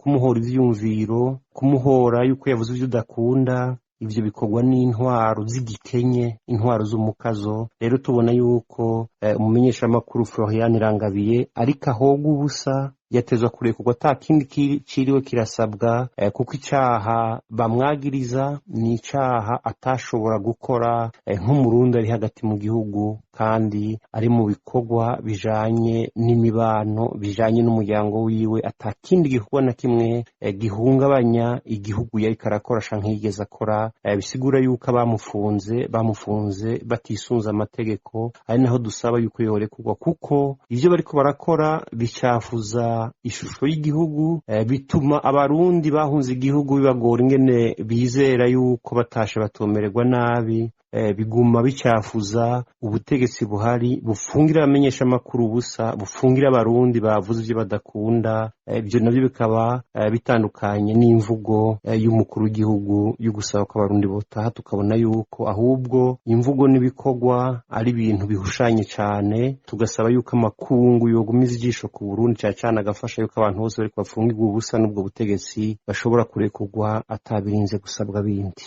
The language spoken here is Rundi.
Kumuhora ivyiyumviro, kumuhora yuko yavuze ivyo udakunda, ivyo bikorwa n'intwaro z'igikenye, intwaro z'umukazo. Rero tubona yuko umumenyeshamakuru Florian Irangabiye ariko ahogwa ubusa, yatezwa kurekurwa ata kindi ciriwe kirasabwa, kuko icaha bamwagiriza ni icaha atashobora gukora, nk'Umurundi ari hagati mu gihugu kandi ari mu bikorwa bijanye n'imibano, bijanye n'umuryango wiwe, ata kindi gikorwa na kimwe gihungabanya igihugu yariko arakora canke yigeze akora. Bisigura yuko abamufunze bamufunze batisunze amategeko, ari naho dusaba yuko yorekurwa, kuko ivyo bariko barakora bicafuza ishusho y'igihugu, bituma Abarundi bahunze igihugu bibagora ingene bizera yuko batashe batomererwa nabi, biguma bicafuza ubutegetsi buhari bufungira abamenyeshamakuru ubusa, bufungira Abarundi bavuze ivyo badakunda. Ibyo navyo bikaba bitandukanye n'imvugo y'umukuru w'igihugu yo gusaba ko Abarundi botaha. Tukabona yuko ahubwo imvugo n'ibikorwa ari ibintu bihushanye cane, tugasaba yuko amakungu yogumiza ijisho ku Burundi cane cane, agafasha yuko abantu bose bariko bafungirwa ubusa n'ubwo butegetsi bashobora kurekurwa atabirinze gusabwa bindi.